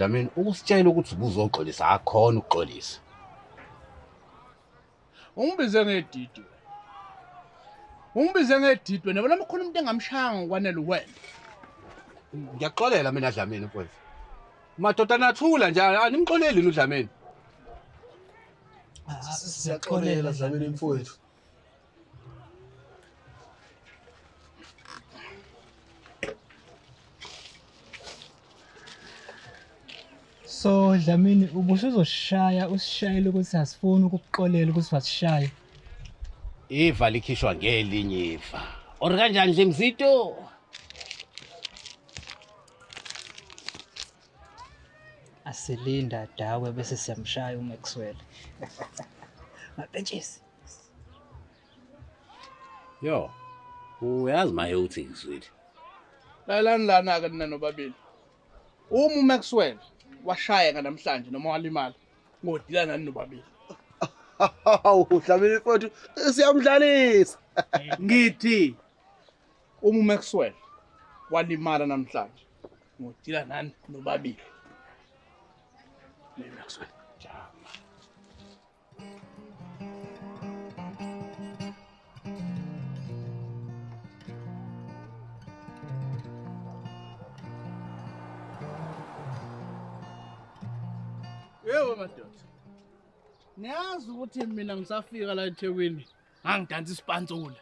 Dlamini, ukusitshela ukuthi ubuzoxolisa akhona ukuxolisa. Ungibize ngedidi wena. Ungibize ngedidi wena, wena khona umuntu engamshaya ngokwanele wena. Ngiyaxolela mina Dlamini mfowethu. Madoda nathula nje animxoleli uDlamini. Siyaxolela Dlamini mfowethu. So Dlamini ubusuzoshaya usishayele ukuthi asifuni ukukuxolela ukuthi wasishaya. Iva likhishwa ngelinye iva. Or kanjani nje Mzito? Asilinda dawe bese siyamshaya uMaxwell. Mapentshisi. Yo. Uyazi maye uthi ngizwile. Lalelani lana-ke nina nobabili. Uma uMaxwell washayeka namhlanje noma walimala, ngodila nani nobabili. Hawu Dlamini mfowethu siyamdlalisa. Ngithi uma uMaxwell walimala namhlanje, ngodila nani nobabili. Le Maxwell. Jama. Yebo madoda. Niyazi ukuthi mina ngisafika la eThekwini ngangidansa isipantsula.